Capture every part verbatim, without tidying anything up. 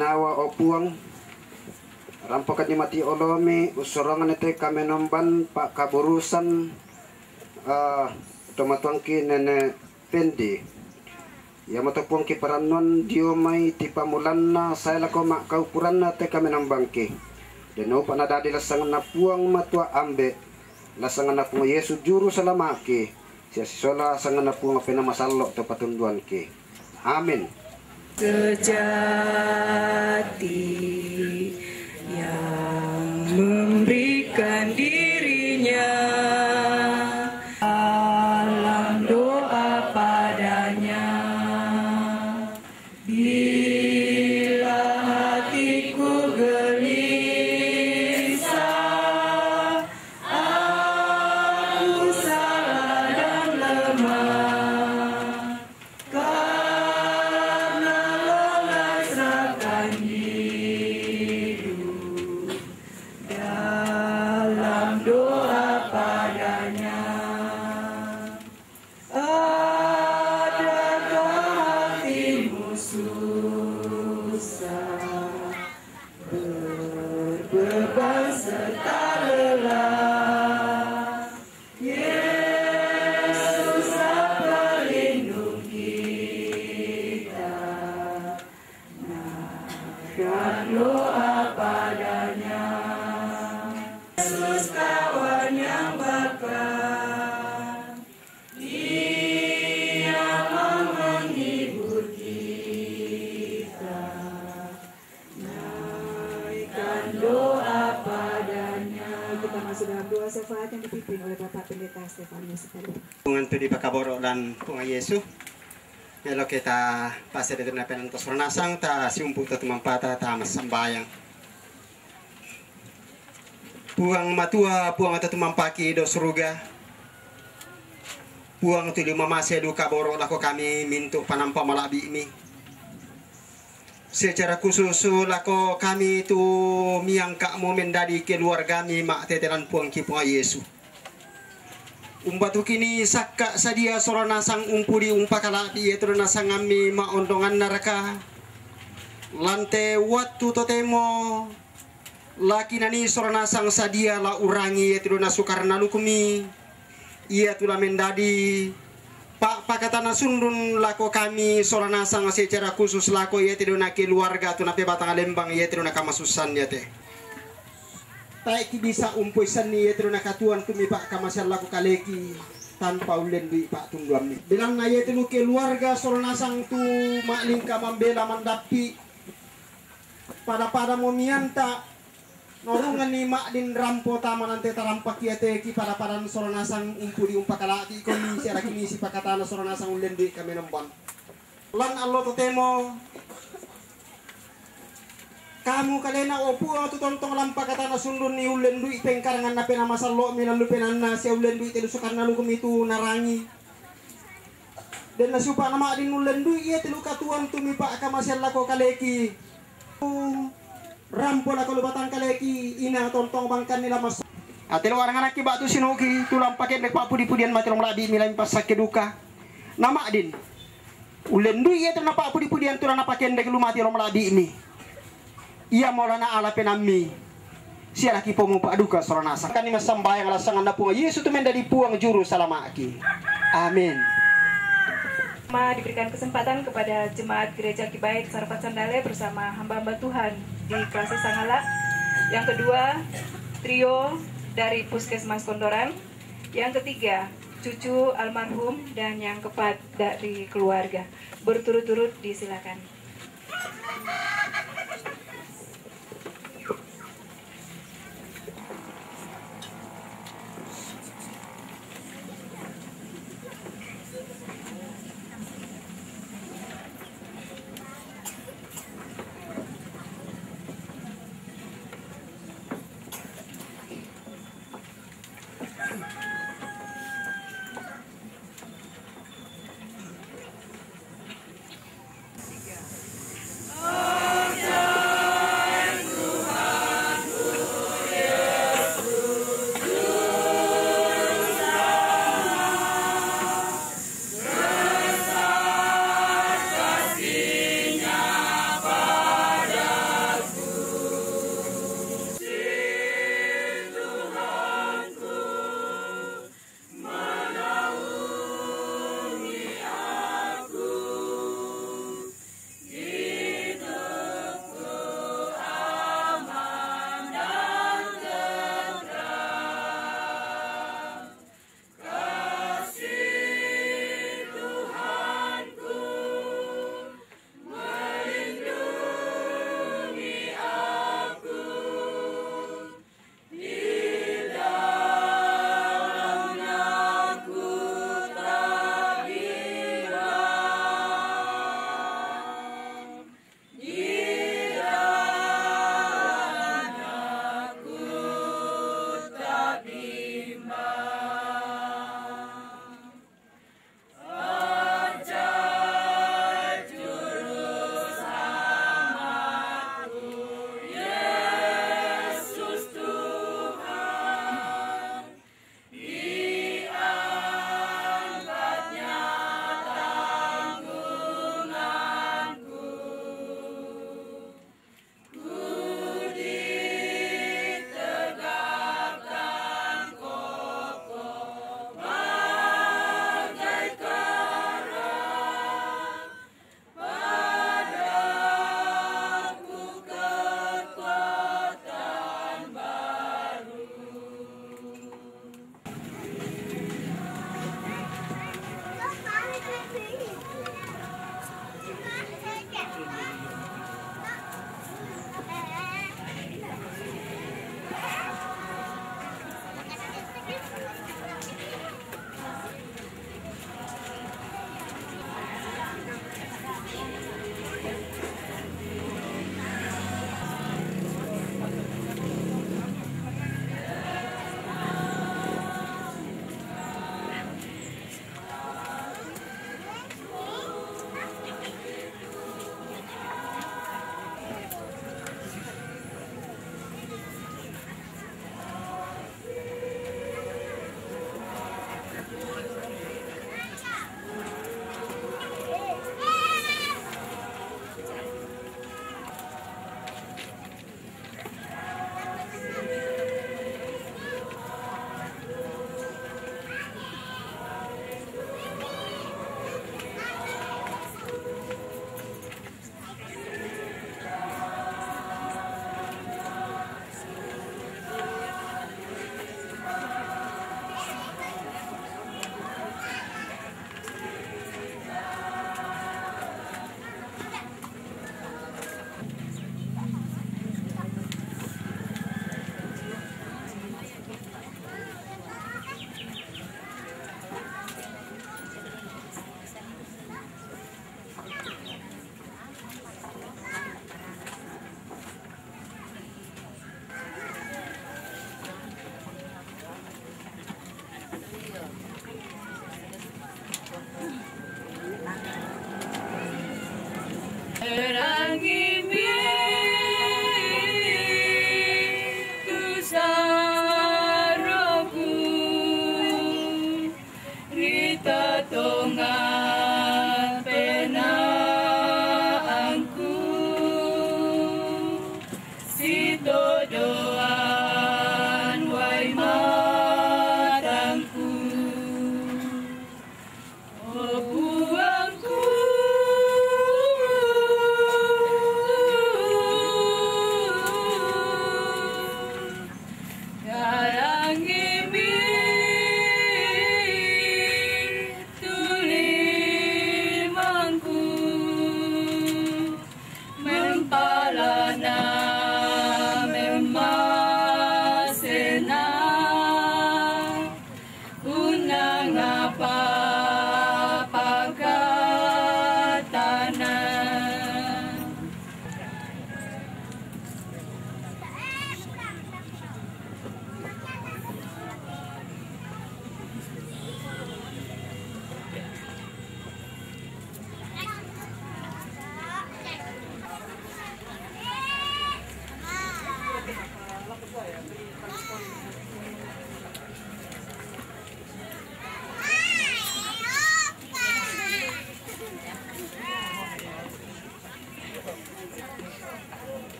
Nawa o Puang, rampokan di mati olomi, usorongan te kamenomban pakaburusan, eh, tomatuangki Nene Pendi. Ia mato Puangki parannuan dio mai tipamulanna, sai lako makkaupuranna te kamenombangki. Dena upa nadadi lasanganna Puang Matua Ambe, lasanganna Puang Yesu Juru Salamaki, sia sisola sanganna Puang Pena Masallo to patunduanki. Amin. Sejati yang memberikan dirinya dalam doa padanya. Bila hatiku gelisah, aku salah dan lemah, karena lelah serahkan hidup dalam doa padanya. Adakah hatimu susah, berbeban serta lelah? Yesuslah pelindung kita, naikkan doa padanya. Yesus kawan yang bahkan, Dia mau menghibur kita. Naikkan doa padanya. Kita masuk dalam doa syafaat yang dipimpin oleh Bapak Pendeta Stefanus. Pungan tu di pakaboro dan Pungan Yesu. Melo kita pasir itu napenan to sornasang, ta siumpu to tumampata, ta massambayang. Puang Matua, Puang Matua tumampaki do suruga. Puang tuli mamase duka boro lako kami mintu panampa malabimi. Secara khusus lako kami tu miangkakmu mendadi keluargami maktetelan Puangki Puang Yesu. Umbatu kini sakka sadia sola nasang umpudi umpakalabi ia tu nasangammi maondongan naraka. Lante wattu totemo laki nani sola nasang sadia la urangi ia tu nasukar nalukumi. Ia tu la mendadi pa pakatana sundun lako kami sola nasang secara khusus lako ia tu na keluarga tu na pebatang lembang ia tu na kamasussan ia te. Taeki bisa umpoissanni ia tu na katuan tu mipa kamasean lako kaleki tanpa ullendui pa tunduammi. Belanna ia tu keluarga sola nasang tu maklingka mambela mandappi pada-pada momianta. Norunganni maddin rampo tama nante tarampak ia te ki pada-padan sola nasang umpudi umpakalabi koni siaraki ni sipakatana sola nasang ullendui kami nembang. Lan allo totemo kamu kalena o Puang tu tontong lampakatana sundun ni ullendui pengkarangan na pena masallo mi lalu penanna sia ullendui telu sukarna luku mitu narangi. Dan nasupa nama adin ullendui ia telu katuan tu mipa kamasean lako kaleki. Rampo lako lubatang kaleki ina tontong bangkan ni lamas. Atelo aranganaki batu sinoki tulang pakendek pa pudi-pudian mati long labi milai pasake duka. Nama adin ullendui ia telu napa pudi-pudian tulang napakendek lumati long labi mi. Ia molana ala penammi. Sialaki pomu paduka sola nasang. Kami massambayang lasangan na Puang Yesus tu mendadi Puang Juru Salamaki. Amin. Pertama, diberikan kesempatan kepada jemaat Gereja Kibait Sarapat Sandale bersama hamba-hamba Tuhan di Kelasi Sangala. Yang kedua, trio dari Puskesmas Kondoran. Yang ketiga, cucu almarhum. Dan yang keempat, dari keluarga. Berturut-turut disilakan.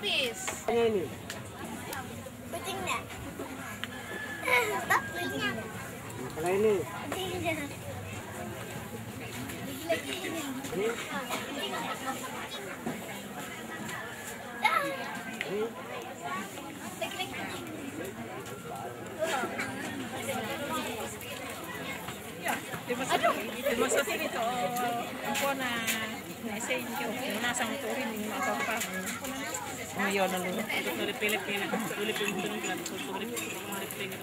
Peace. Ini. Kucingnya. Kucingnya. Kalau ini. Kucingnya. Ini. Ini. Aduh. Terima kasih itu. Ampun, nah. Nah, saya ini kira kira nasa motorin ini apa apa. Oh iya, dulu. Dari Filipina, Filipina, Filipina, Filipina.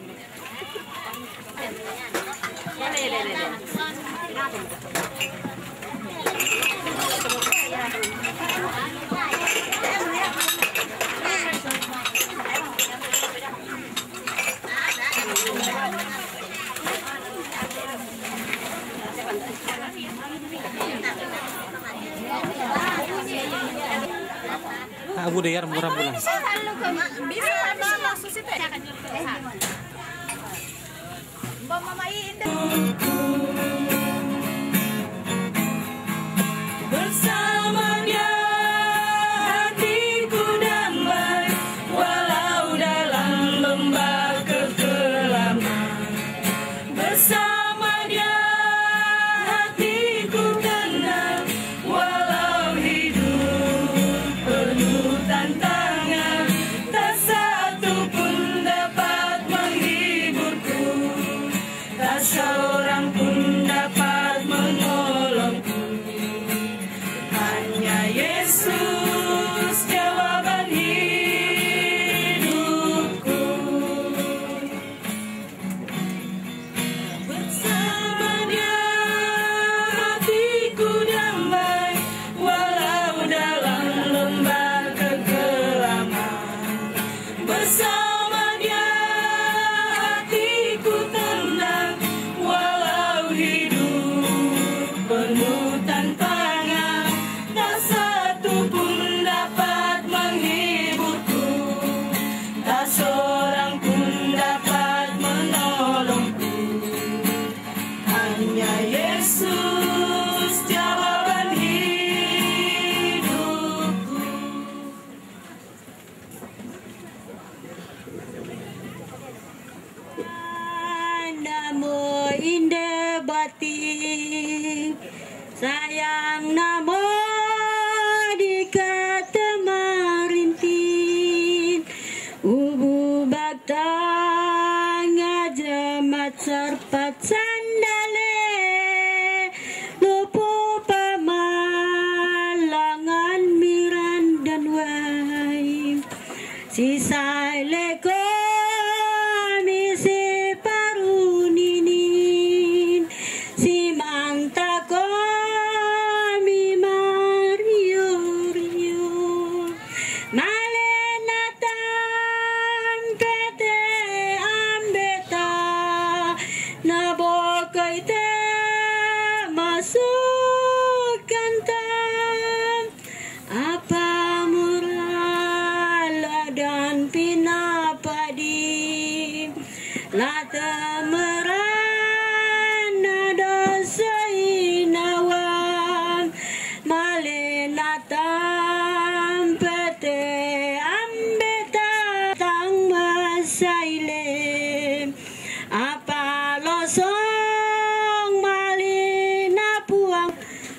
Aku deh, ya, murah bulan. Bisa, bisa, bisa. Bersama Dia hatiku damai, walau dalam lembah kekelaman. Bersama Dia hatiku tenang, walau hidup penuh tantangan. Tak satu pun dapat menghiburku, tak seorang pun dapat menolongku. Hanya Yesus jawaban hidupku. Bersama Dia hatiku damai, walau dalam lembah kekelaman. Bersama Dia hatiku tenang, walau hidup penuh tantangan. Tak satu pun dapat menghiburku, tak seorang pun dapat menolongku. Hanya Yesus jawaban hidupku. Namo inda bati, sayang namo di kata marintin, ubu baktang aja macar pacan dale, lupu pamalangan miran dan wai. Sisai leko misi paruninin, simanta komi mario-rio. Malenatan pete ambeta, nabokai te masuk kantam. Apa murala dan pinapadi, la temeran na dosa inawam, malena tampete ambeta tang masaile. Apa losong malina puang,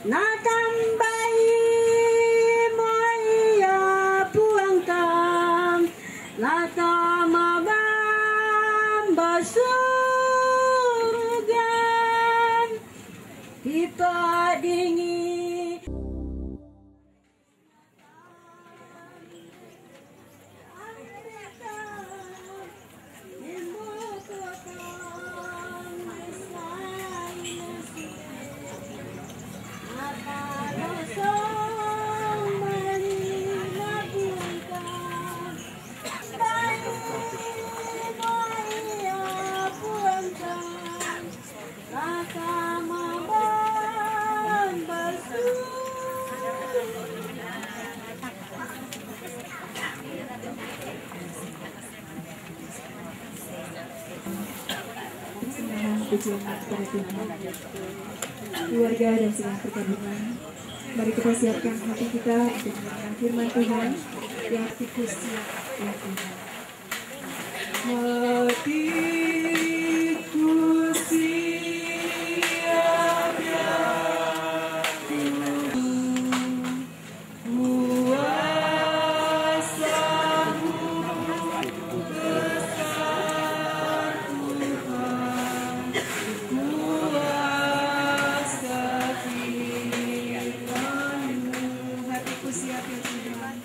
natambai moia puang tam, natamabam basurgan, hipadingi. Keluarga dan sidang perkabungan, mari kita siapkan hati kita untuk mendengarkan firman Tuhan. Hatiku siap, ya Tuhan. Hatiku siap, ya Tuhan. Kuasamu besar, Tuhan. Kuasa firman-Mu. Hatiku siap, ya Tuhan.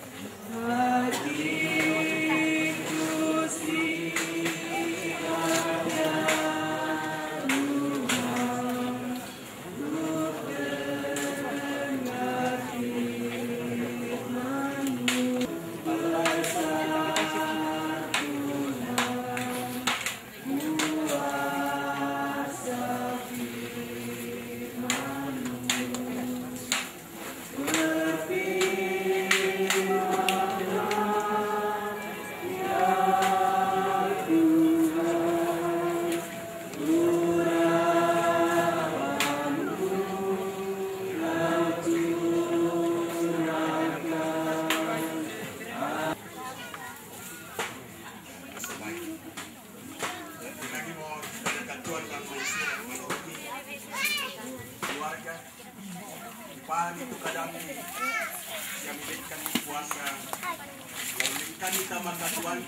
Lagi mau kita dekat Tuhan dan mengisi keluarga. Tuhan itu kadang yang memberikan kuasa. Lalu kita maka Tuhan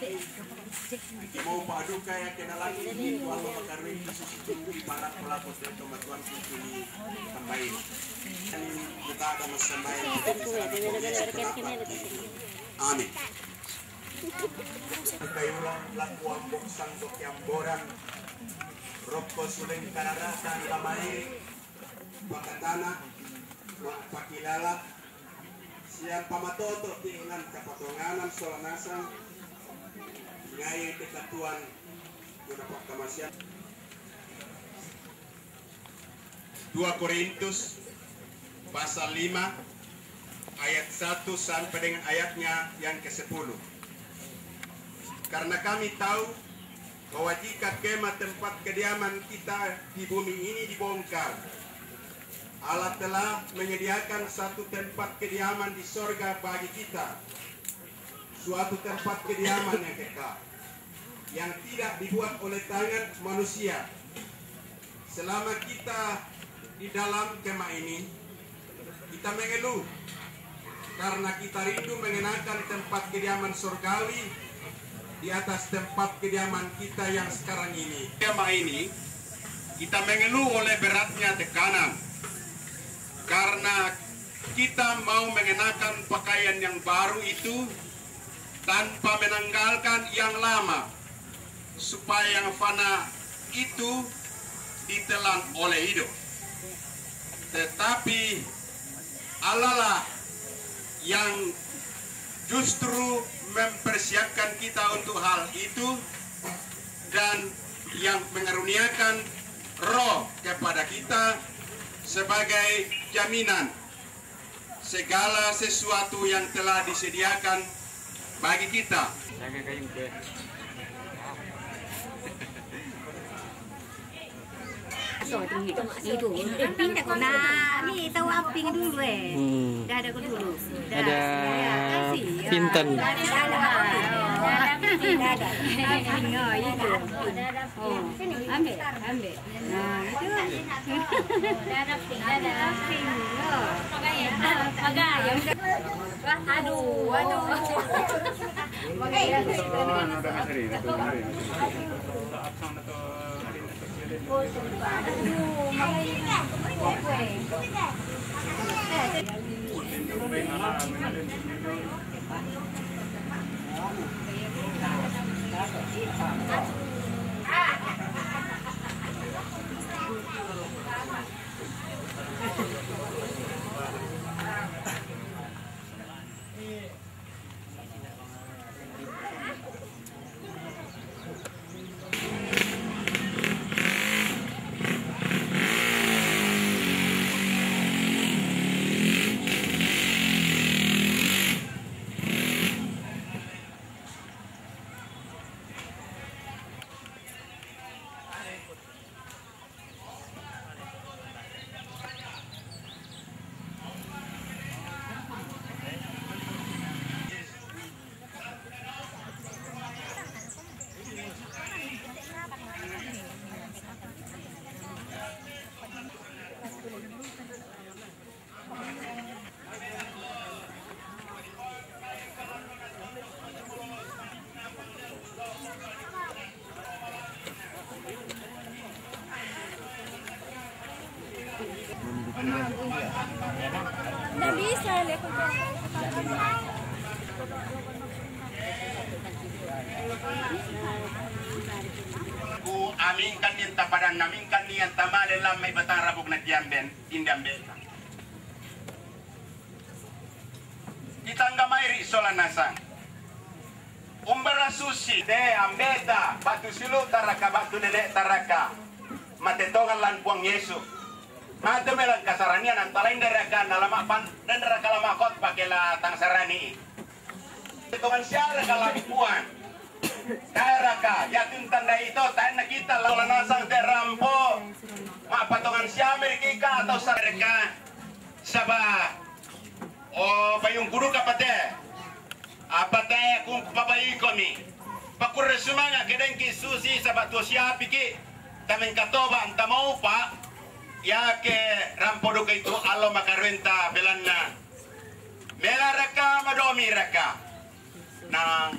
mau paduka ya kena lagi ini Tuhan maka rindu susu di para pelaku dan teman Tuhan ini tambahin. Dan kita ada masambahin kita bisa ada. Amin. Kayulang laku ambok sang doki amboran. Rokko suleng kararatan lamai. Pakatana, pakilala, siang pamatoto ti ngan kapatonganan sola nasang, ngai te katuan guna pakkamasian. Dua Korintus pasal lima ayat satu sampai dengan ayatnya yang kesepuluh. Karena kami tahu bahwa jika kemah tempat kediaman kita di bumi ini dibongkar, Allah telah menyediakan satu tempat kediaman di sorga bagi kita, suatu tempat kediaman yang kekal, yang tidak dibuat oleh tangan manusia. Selama kita di dalam kemah ini, kita mengeluh karena kita rindu mengenakan tempat kediaman surgawi di atas tempat kediaman kita yang sekarang ini. Kemah ini, kita mengeluh oleh beratnya tekanan karena kita mau mengenakan pakaian yang baru itu tanpa menanggalkan yang lama, supaya yang fana itu ditelan oleh hidup. Tetapi Allah lah yang justru mempersiapkan kita untuk hal itu dan yang mengaruniakan Roh kepada kita sebagai jaminan segala sesuatu yang telah disediakan bagi kita. Jaga kayung ke. Itu. Nah, ni tahu amping dulu eh. Hmm. Dah ada dulu. Dah. Ada ya, kasih, ya. Pinten. Dah ada. Dah ada. Amping, oh, itu. Oh, ambil, ambil. Nah, itu. Dah ada pink, dah ada pink. Oh. Pakai ya? Pakai. Aduh, aduh. Pakai ya? Ku amingkan ni tapadan, amingkan ni tamale lamai batara buk na tiamben, tindambe. Kitangga mai ri sola nasang. Umbara susi te ambeta, batu silu taraka, batu nene taraka. Mate tongan lan Puang Yesu. Mate melang kasaranian antalain daraka na lama pan, dan daraka lama kot pakai la tang sarani. Tongan siara kalabi Puang. Daraka, yatin tanda ito, taen na kita, la nasang te rampo. Ma patongan siamir kika atau sareka. Saba. O, payung kudu kapate. Apa te kung papaikomi. Pakurre sumanga kedengki susi saba tuo siapiki. Tameng katoba antamaupa. Yake rampo duka itu allo makaruenta belanna. Mela raka madomi raka. Nang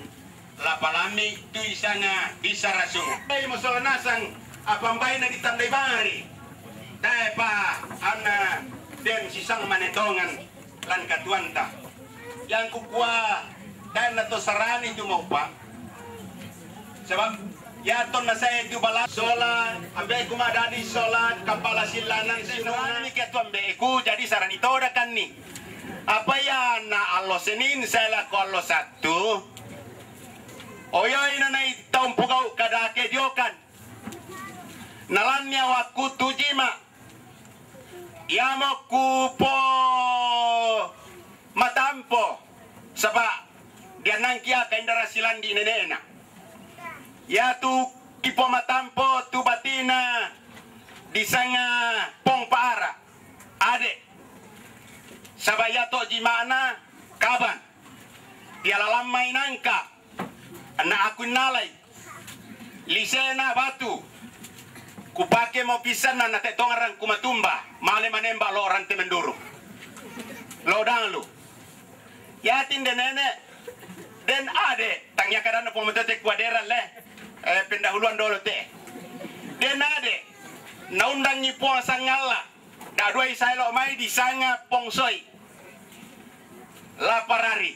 lapalami tu isanga bisa rasung. Ei, musola nasang apambai na ditandai bari. Dae pa anna den sisang manetongan. Lan katuanta. Yang kukua, dan nato sarani tu maupa. Sebab ya ton na saya tu bala sola, ambe kuma dadi sola, kapala silanan sinungan ni ketu ambe ku jadi sarani toda kan ni. Apa ya na allo Senin saya lako allo Sabtu. Oyo ina na itaum pugau kadake diokan. Nalannya waktu tujima. Iamo kupo matampo, saba dianangki aka indara silandi nene'na. Yatu kipo matampo tu batina disanga Pong Paara, ade. Saba yato jimana kaban. Dialalan mai nangka. Anna aku innalai. Lisena batu. Kupake mo pisanna nate tongarang kumatumba. Male manemba lo rante menduru. Lo danglu. Yatin de nene. Den ade. Tang ya kadana pometote kuadera le. Eh, pendahuluan dolo te. Den ade. Naundangi Puang Sangalla. Daduai saelo mai disanga Pongsoi. Laparari.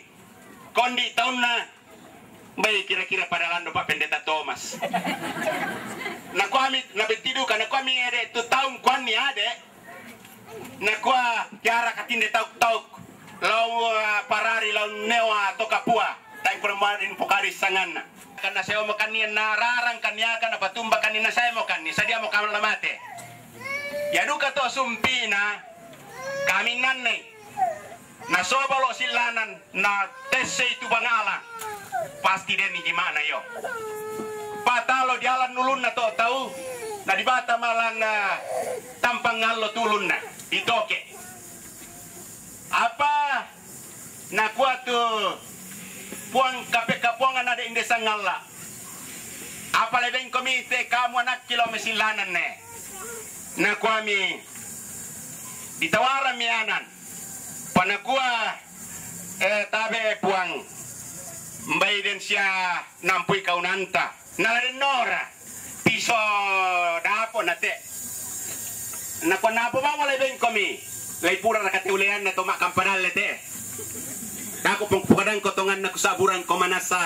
Kondi taunna. Bai kira-kira pada lando Pak Pendeta Thomas. Nakuami, nabetiduka, nakuami ade tu taung kuanni ade. Nakua kiara katinde tauk-tauk. Lau, eh, parari lau newa to kapua. Tai kurang mari pokari sanganna. Karena saya mau kani na rarang kani akan apa tumba kani na saya mau kani sadia mau kamar lamate. Ya duka to sumpina kami nannai. Na soba lo silanan na tesse itu bangala. Pasti deni gimana yo. Patalo dialan ulunna to tau. Na dibata malan, eh, tampang ngallo tulunna. Ditoke. Apa Nakua tu Puang kapekkapuangan ade inde sangalla. Apa lebeng komi te kamu anakki lo mesilanan ne. Nakuami ditawarami anan. Panakua, eh, tabe Puang. Mbai den sia nampui kaunanta. Nala den nora. Piso dapo na te. Nakua napo mamo lebeng komi. Lai pura na kateulean na to makampa dalle te. Dako pong pokadang ko tongan na kusaburan ko manasa.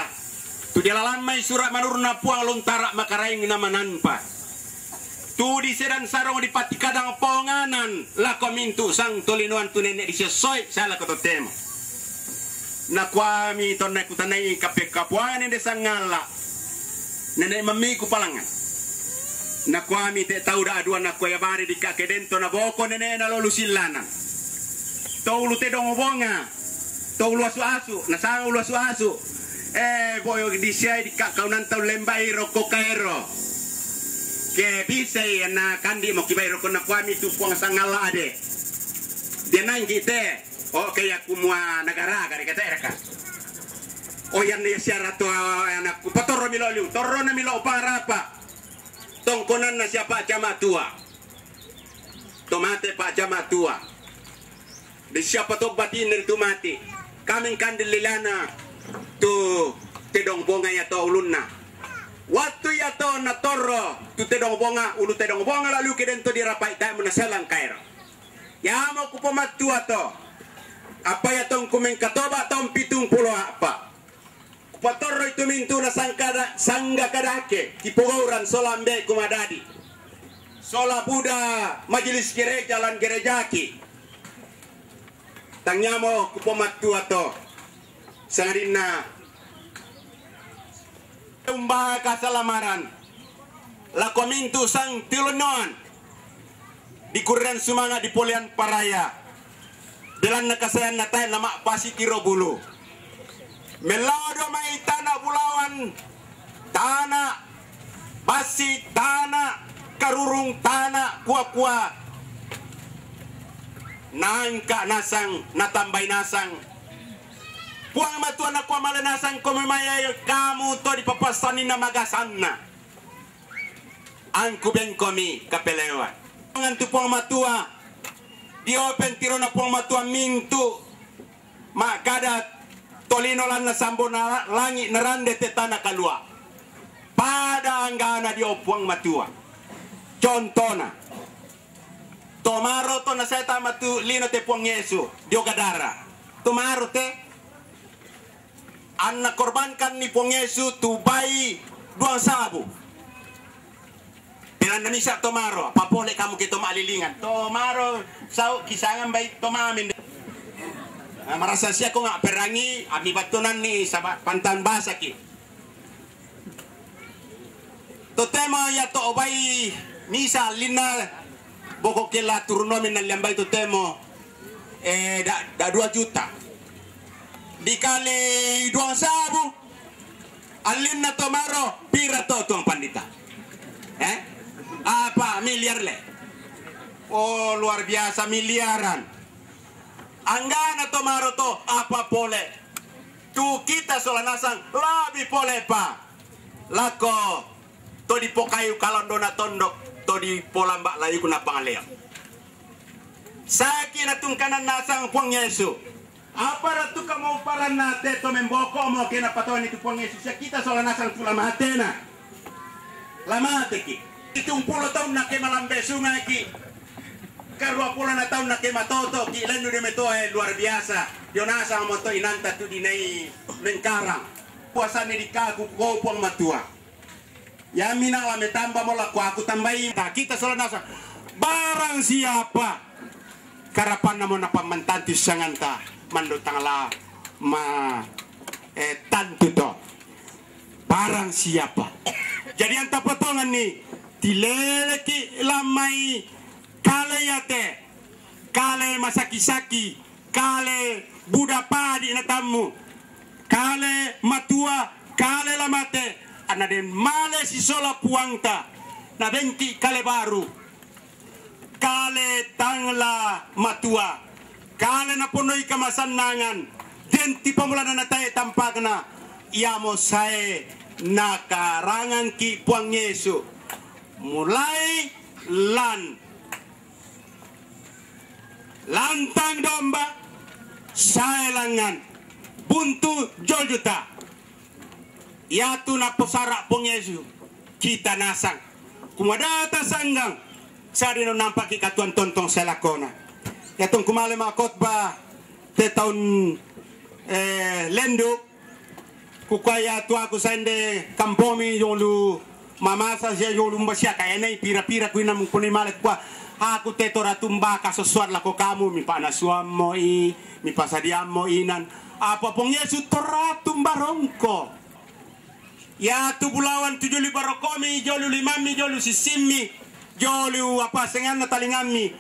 Tu dialalan mai sura manurun na Puang lontara makaraing na mananpa. Tu di sedan sarong di pati kadang ponganan lako mintu sang tolinoan tu nene di sesoi sala ko totemo. Nakuami tonna kutanai kapekkapuangan inde sangalla. Nene mamiku palangan. Nakuami te tau da adua nakua ya bari di kake dento na boko nene na lolu sillanan. Tolu tedong bonga. Tolu asu-asu, na sanga ulu asu-asu. Eh, boyo di siai di kakaunanta ulembai roko kaero. Ke bisai na kandi mo kibai roko nakuami tu Puang Sangalla ade. Dia nangki te. Oke, ya kumua nagara gare kata eraka. O yan ya siara to anakku patorro milo liu, torro na milo pangarapa. Tongkonan na siapa jama tua. To mate pa jama tua. Di siapa to batin tu mate. Kameng kandil lilana tu tedong bonga ya to ulunna. Waktu ya to na torro tu tedong bonga, ulu tedong bonga lalu ke dento dirapai tai muna selang kaero. Yamo kupomattua to. Apa iya tongku mengkatoba taun pitung pulo a'pa'. Kupatorroi tu mintu' na sangkada-, sangga kadake, kipogauran sola ambe'ku madadi, sola buda majelis gereja lan gerejaki. Tangiamo kupomattua to, sangadinna umbaha kasalamaran lako mintu' sangtilonnoan di kurrean sumanga' di polean paraya, belanna kasaeanna tae' nama'pasi tiro bulu. Mellado mai tana' bulawan, tana' bassi, tana' karurung, tana' kua-kua. Naangka' nasang, natambai nasang. Puang Matua nakua male nasang komi mai, kamu to dipapassanninna magasanna. Angku bengkomi kapelewan. Ngan tu Puang Matua, dio pentirona Puang Matua mintu' ma'kada tolino lanna sambona langi' narande te tana' kalua'. Pada anggana dio Puang Matua. Contona, tomaro to nasae tama tu lino te Puang Yesu dio Gadara. Tomaro te anna korbankanni Puang Yesu tu bai duang sabu. Belanna misa' tomaro, apa pole kamu ke to ma'lilingan. Tomaro sau' kisangan bai to mamin. Nah, marasa siako nga' perangi, ami battunanni saba' pantan basaki. Totemo ia to obai misa' allinna boko kela turunomi nalliambai totemo, eh, da, da dua juta. Dikali duang sabu, allinna tomaro, pira to Tuang Pandita? Eh? Apa miliar le? Oh, luar biasa miliaran. Anggana tomaro to, apa pole? Tu kita sola nasang, labi pole pa. Lako, to dipokayu kalandona tondok, to dipolamba layukna pangalean. Saki natungkanan nasang Puang Yesu. Apa ratu kamauparanna te to memboko'mo ke napatoani tu Puang Yesu, sia kita sola nasang tu lamatena. Lamateki. Pitung pulo taunna ke malambe sungaki. Karua pulona taunna ke matotoki, lendu dio metoe, luar biasa. Dio nasang mo to inanta tu dinai mengkarang. Puasanni dikaku ko Puang Matua. Iami na' la metamba mo lako aku tambai. Ta kita sola nasang. Barang siapa karapanna mo napammantantu sanganta mando tangla ma, eh, tantu to. Barang siapa. Jadi anta potonganni, tileleki lammai kale iate, kale masaki-saki, kale buda padi natammu, kale matua, kale lamate, anna den male sisola Puangta, nabengki kale baru, kale tangla matua, kale naponnoi kamasannangan, den tipamulana natae tampakna, iamo sae nakarangangki Puang Yesu. Mulai lan lantang domba, sae langngan, buntu jol juta. Iatu naposara Puang Yesu, kita nasang. Kumua data sanggang, sadino nampaki katuan tontong selakona. Iatu kumale ma khotbah te taun, eh, lendu, Kukua iatu aku sende kampomi jolu mamasa sia jolu mbasia kaenai pira-pira kuina mungkuni male kukua aku te to ratu mbaka sosoat lako kamu, mipa'nasuammo i, mipasadiammo inan. Apa Puang Yesu to ratu mbarongko. Iatu bulawan tu jolu barokomi, jolu limammi, jolu sissimmi, jolu apa senganna talingammi.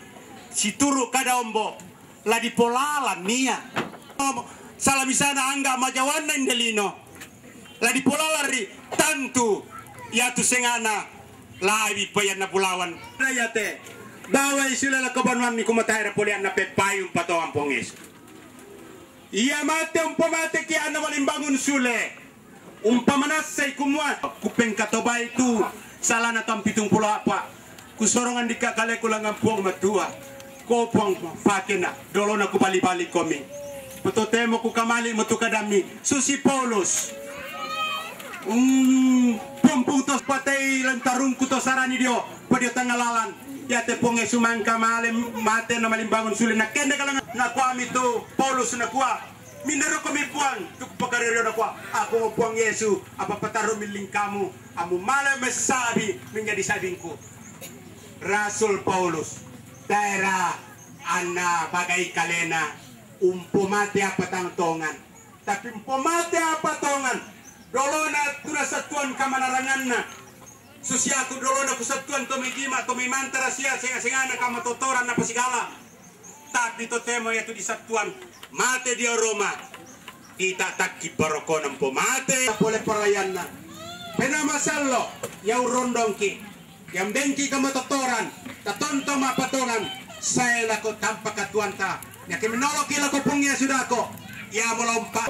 Situru kada ombo. La dipolalan nia. Sala misana angga majawanna indelino. La dipolalan ri tantu iatu sengana labi payanna bulawan. Rayate. Bawai sila la kabanuanni kumataira polianna pepayung patoang Puang Yesu. Ia mate umpamateki anna malimbangun sule. Umpamanassai kumua, kupengkatobai tu salana taung pitung pulo a'pa'. Kusorongan dikka kaleku langngan Puang Matua. Ko Puang pakena, dolona kubali-bali komi. Patotemo kukamali mo tu kadammi, susi Paulus. Um, pompung to patei lantarungku to sarani dio. Dio tangalalan, iate Puang Yesu mangka male mate na malimbangun suli, nakende kala nakua mi tu Paulus, nakua, "Minaro komi Puang, tu kupakarere?" Nakua, "Aku mo Puang Yesu, apa pataru mi lingkamu, amu male mesabi menjadi sabingku." Rasul Paulus, daera ana bagai kalena, umpomate apa tang tongan. Tapi umpomate apa tongan, dolona tu nasatuan kamanaranganna. Susiaku dolona kusatuan to mai gima, to mai mantara sia, senga-sengana kamatotoran apa sigala. Tapi totemo iatu disatuan mate dio Roma. Kita takki barokona umpomate pole parayanna. Pena masallo, ia urondongki. Yang bengki kamatotoran, tatonto mapatongan, saya lako tampa katuanta. Nyake menoloki lako Puang Yesu dako. Ia melompa.